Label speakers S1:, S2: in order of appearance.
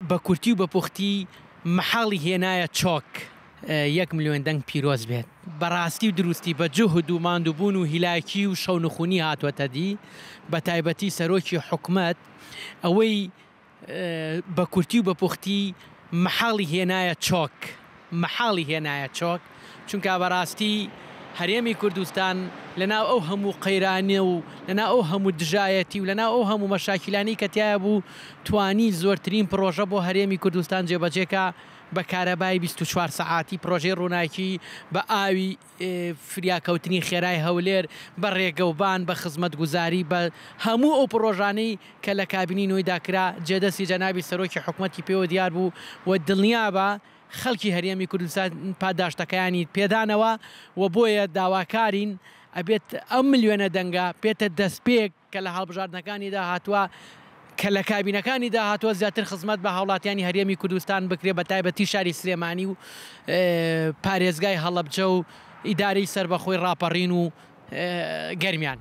S1: بە کورتی و بە پوختی مەحاڵی هێنایە چۆک. یەک ملیۆن دەنگ پیرۆز بێت. بە ڕاستی و دروستی بە جوهد و ماندووبوون و هیلاکی و شەونخونی هاتووەتە دی، بە تایبەتی سەرۆکی حکومەت ئەوەی بە کورتی و بە پوختی مەحاڵی هێنایە چۆک، مەحاڵی هێنایە چۆک، چونکە بەڕاستی هەرێمی کوردستان لەناو ئەو هەموو قەیرانە و لەناو ئەو هەموو دژایەتی و لەناو ئەو هەموو مەشاکیلانەی کە تیایا بوو توانی زۆرترین پڕۆژە بۆ هەرێمی کوردستان جێبەجێکا بە کارەبای 24 سەعاتی پڕۆژەی ڕووناکی بە ئاوی فریاکەوتنی خێرای هەولێر، بە رێگەوبان، بە خزمەتگوزاری، بە هەموو ئەو پڕۆژانەی کە لە کابینەی نۆیدا کرا، جێدەستی جەنابی سەرۆکی حکومەتی پێوە دیار بوو و دڵنیابە خەڵکی هەرێمی کوردستان پاداشتەکەیانی پێدانەوە و بۆیە داواکارین ئەبێت ئەم ملیۆنە دەنگە بێتە دەستپێک کە لە هەڵبژاردنەکانی داهاتووە کە لە کابینەکانی داهاتووە زیاتر خزمەت بە هاوڵاتیانی هەرێمی کوردستان بکرێت بە تایبەتی شاری سلێمانی و پارێزگای هەڵەبجە و ئیدارەی سەربەخۆی ڕاپەڕین و گەرمیان.